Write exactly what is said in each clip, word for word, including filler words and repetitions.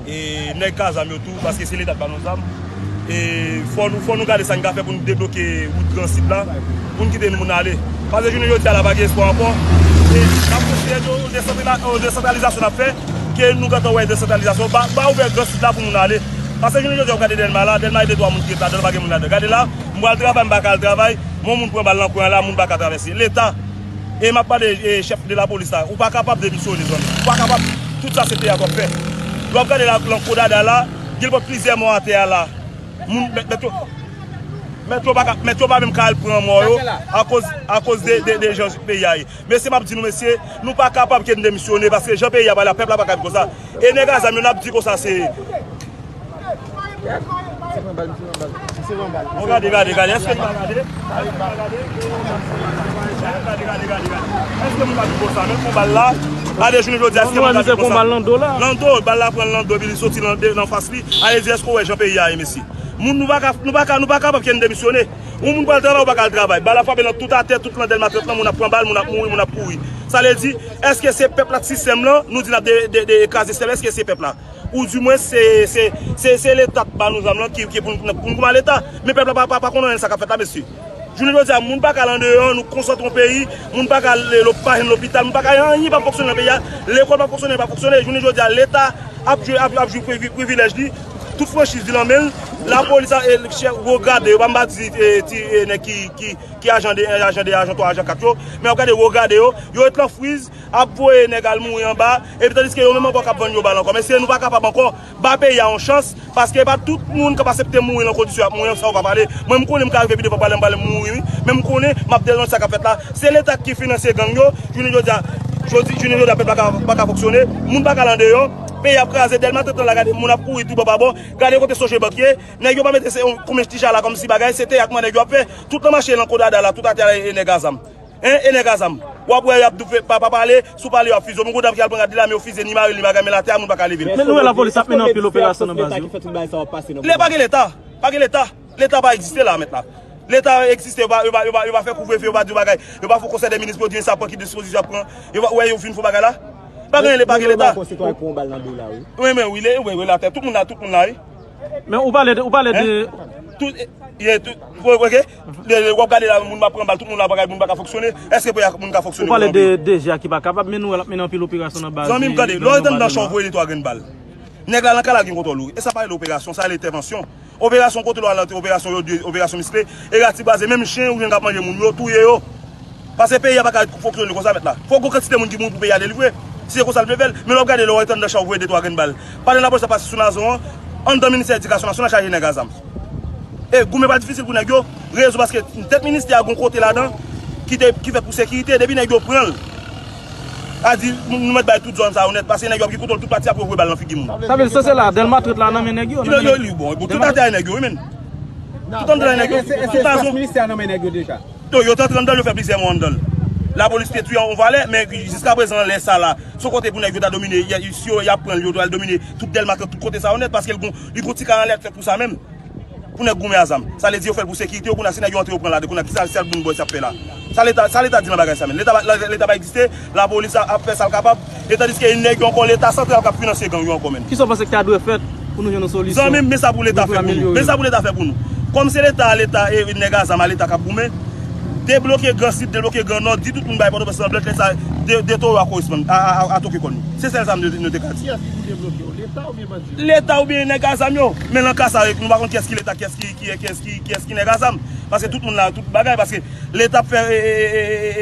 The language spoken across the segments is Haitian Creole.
E nèg ka zam yo tou, paske se Leta k ba nou zam. E fò nou, fò nou gade sa n ka fè pou nou debloke wout Gran Sid la, pou n kite moun ale. Paske jounen jodi a la, pa gen espwa ankò. E n ap konsidere ke yon desantrala-, yon desantralizasyon n ap fè, ke nou gentan wè desantralizasyon. Ba, ba ouvè Gran Sid la pou moun ale. Paske jounen jodi a, w gade Dèlma la, Dèlma e de twa moun ki ret ladan l, pa gen moun ladan. Gade la, m pral travay, m pa ka al travay, yon moun pran bal nan kwen an la, moun pa ka travèse. Leta, e m ap pale, e, chèf de lapolis la, ou pa kapab demisyone, zanmi. Ou pa kapab. Tout sa se teyat w ap fè. Lè w ap gade la, lan Kodada la, gen plizyè mò atè a la. Moun, mèt, mèt yo, mèt yo pa ka, mèt yo pa menm ka al pran mò yo akoz, akoz de, de, de jan peyi a ye. Mesye, m ap di nou, mesye, nou pa kapab ke n demisyone, paske jan peyi a pale a, pèp la pa ka viv konsa. E nèg a zam yo, n ap di konsa, se Bon, gade, gade, gade. Èske nou pa gade? Gade, gade, gade, gade. Èske moun pa di konsa? Men konba la. Gade, jounen jodi a, èske moun pa di konsa? Lando, bal la pran Lando, epi li soti nan, nan fas li. Ale di, èske w wè jan peyi a ye, mesye? Moun, nou pa ka, nou pa ka, nou pa kapab ke n demisyone. Yon moun pral travay, ou pa ka al travay. Bal la frape nan tout atè, tout nan Dèlma trant lan, moun ap pran bal, moun ap mouri, moun ap kouri. Sa vle di, èske se pèp la k sistèm lan? Nou di n ap de, de, de kraze sistèm, èske se pèp la? Ou di mwen se, se, se, se Leta k ba nou zam lan ki, ki pou n, pou n goumen a Leta. Men pèp la pa, pa, pa konn anyen sa k ap fèt la, mesye. Jounen jodi a, moun pa ka al andeyò, nou konsantre yon peyi, moun pa ka al lo-, pa jwenn lopital, moun pa ka, anyen pa fonksyone nan peyi a, lekòl pa fonksyone, pa fonksyone. Jounen jodi a, Leta ap jwe, ap, ap jwe privi-, privilèj li, tout franchiz li nan men l, lapolis a, e, chèf, wo grade yo, pa m pa di, e, ti, e, nèg ki, ki, ki ajan de, ajan de, ajan twa, ajan kat yo, men w ap gade wo grade yo, yo ret lan friz, ap voye nèg al mouri anba, epi tandiske yo menm ankò k ap vann yo bal ankò. Mesye, nou pa kapab ankò. Ba peyi a yon chans, paske e pa tout moun k ap aksepte mouri nan kondisyon y ap mouri an, sa yo pa pale. Mwen, m konnen m ka rive pi devan pale, m pale, m mouri, wi. Men m konnen, m ap denonse sa k ap fèt la. Se Leta ki finanse gang yo, jounen jodi a, jodi, jounen jodi a, pèp la ka, pa ka fonksyone, moun pa ka al andeyò, peyi ap kraze, Dèlma trant lan la, gade, moun ap kouri tribò pa bò, gade kote Sogebank ye, nèg yo pa mete se, konbyen ti chay la kòmsi bagay, se teyat mwen nèg yo ap fè, tout lan mache lan Kodada la, tout atè a e nèg a zam. Hein, e nèg a zam. W ap wè y ap dou-, pa, pa pale, si w pale y ap fize w. Mwen gon dam ki al pran rad li la, men yo fize ni mari l, ni bagay, men l atè a, moun pa ka leve l. Men nou wè lapolis ap mennen anpil operasyon nan baz yo. Lè pa gen Leta, pa gen Leta. Leta pa egziste la, mèt la. Leta egziste, yo pa, yo pa, yo pa, yo pa fè kouvrefe, yo pa di bagay. Yo pa fè konsèy dè minis pou yo di sa pran ki dispozisyon y ap pran. Yo pa, wè yo fin fè bagay la. Pa gen, pa gen Leta. Wi, men wi, lè, wi, wi, la, tout moun la, tout moun la, wi. Men ou pale de, ou pale de Tout, ye, tout, ok? Lè, lè w ap gade la, moun ap pran bal, tout moun la, bagay, moun pa ka fonksyone. Èske peyi a, moun ka fonksyone? Ou pale de, de DG a ki pa kapab, men nou wè l ap mennen anpil operasyon nan baz li. Zanmi m, tande, lè w ret anndan chan, w voye de twa grenn bal. Nèg la nan kay la, l gen kontwòl ou. E sa pa rele operasyon, sa rele entèvansyon. Operasyon kote lò a, operasyon yo di, operasyon miskle. E ratiboize, menm chen ou jwenn k ap manje moun yo, touye yo. Paske peyi a pa ka fonksyone konsa, mèt la. Fòk gon kantite moun ki mouri pou peyi a delivre. Si se konsa l vle fè l, men lè w ap gade, lè w ret anndan chan, w voye de twa grenn bal. Pandan lapolis ap pase sou Nazon an, anndan ministè edikasyon nasyonal chaje nèg a zam. E goumen pa difisil pou nèg yo. Rezon paske tèt ministè a gon kote ladan ki te, ki fèt pou sekirite. Depi nèg yo pran l, a di, nou, nou mèt bay tout zòn sa yo nèt. Paske nèg yo ap gen kontwòl tout pati, apre yo voye bal nan figi moun. Sa vle di, se la, Dèlma trant la nan men nèg yo, nan men nèg yo. Yo, yo, bon, tout atè a nèg yo, wi, men. Tout anndan a nèg yo. Tout Nazon. Espas ministè a nan men nèg yo deja. Yo, yo t antre anndan l, yo fè plizyè mwa anndan l. Lapolis te touye yon valè, men jiskaprezan, lè sa la, se yon kote pou nèg yo ta domine, y a, si yo, y ap pran l, yo t al domine tout Dèlma, tout kote sa yo nèt, paske l gon, li gon ti kay anlè k fèt pou sa menm. Pou nèg goumen a zam. Sa vle di yo fè l pou sekirite yo, kounye a, si nèg yo antre yo pran ladan, kounye a, kisa, kisa l moun bò sa ap fè la? Sa Leta, sa Leta di nan bagay sa menm? Leta pa, Leta pa egziste, lapolis ap, ap fè sa l kapab, e tandiske nèg yo ankò, Leta santral k ap finanse gang yo ankò menm. Kisa w panse ki ta dwe fèt pou nou jwenn yon solisyon? Zanmi m, men sa pou Leta fè pou nou. Men sa pou Leta fè pou nou. Kòm se Leta, Leta, e nèg a zam a Leta k ap goumen, debloke Gran Sid, debloke Gran Nò, di tout moun bay Pòtoprens lan blanch, lè sa, de, de towo a koresponn, a, a, a, a toke kò nou. Se sèl sa m, nou te ka di. Kiyès ki pou debloke yo? Leta oubyen bandi yo? Leta oubyen nèg a zam yo. Men nan ka sa, nou pa konn kiyès ki Leta, kiyès ki, ki, kiyès ki, kiyès ki nèg a zam. Paske tout moun la, tout bagay, paske Leta ap fè, e,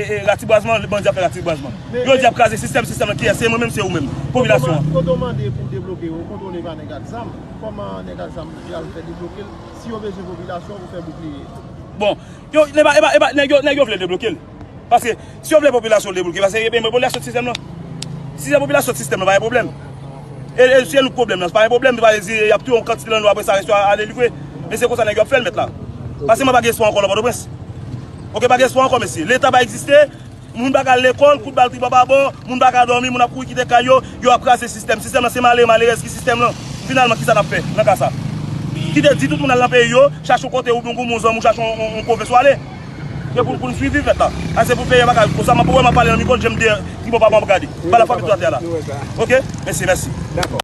e, ratibwazman, bandi ap fè ratibwazman. Yo di y ap kraze sistèm, sistèm nan kiyès? Se mwen menm, se ou menm. Popilasyon an. Kote w mande pou debloke yo, kontwole pa nèg ak zam. Kòman nèg ak zam pral fè debloke l si yo bezwen popilasyon pou fè boukliye? Bon, yo, e pa, e pa, e pa, nèg yo, nèg yo vle debloke l. Paske si yo vle popilasyon debloke, paske e, e, popilasyon sistèm nan. Si se popilasyon sistèm nan, pa gen pwoblèm. E, e se nou k pwoblèm nan, se pa gen pwoblèm, se pa di y ap touye yon kantite lan nou apre sa rès yo a, a delivre. Men se konsa nèg yo ap fè l, mèt la. Paske mwen pa gen espwa ankò nan Pòtoprens. Oke, pa gen espwa ankò, mesye. Leta pa egziste, moun pa ka al lekòl, kout bal tribò pa bò, moun pa ka dòmi, moun ap kouri kite kay yo, yo ap kraze sistèm. Sistèm nan se malere, malerèz ki sistèm lan. Finalman, kisa n ap fè nan ka sa? Kite di tout moun al nan peyi yo, chache yon kote ou, ou goumen yon zanmi, ou chache yon, yon, yon pwovens ou ale. Se pou, pou n swiviv mèt la. A se pou peyi a pa ka viv konsa. M ap wè m ap pale nan mikwo, je m dèyè, ki bò pa bon ap gade. Bal ap frape tout atè a la. Oke? Mesye, mèsi. Dakò.